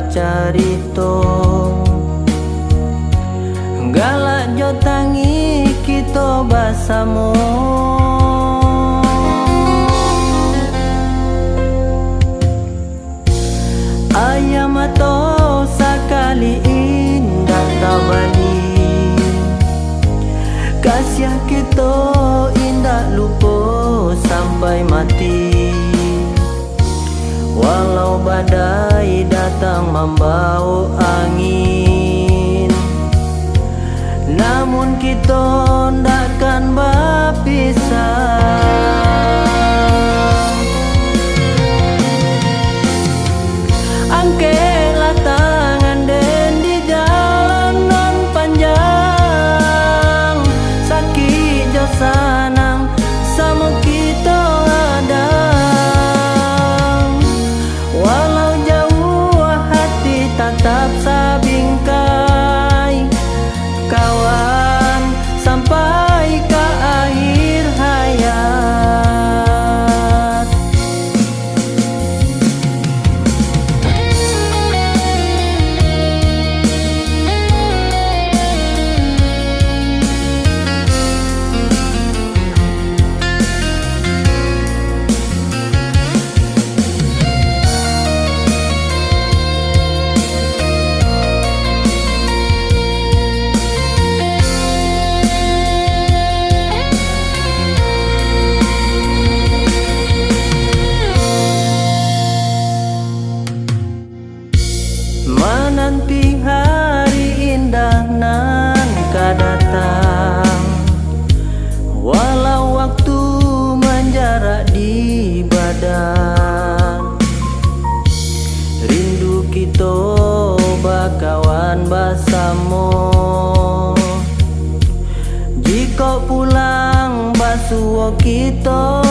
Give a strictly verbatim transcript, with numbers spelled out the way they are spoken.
carito, galak jo tangih kito basamo. Aia mato sakali indak tabali, kasiah kito indak lupo sampai mati. Walau badai datang mambawok angin, namun kito ndak kan bapisah. Angkeklah tangan den di jalan nan panjang, sakik jo sanang samo kito hadang. Walau jauah hati tatap sabingkai, kawan, sampai ka akhir hayat. Mananti hari indah nan ka datang, walau waktu manjarak di badan. Rindu kito bakawan basamo, jikok pulang basuo kito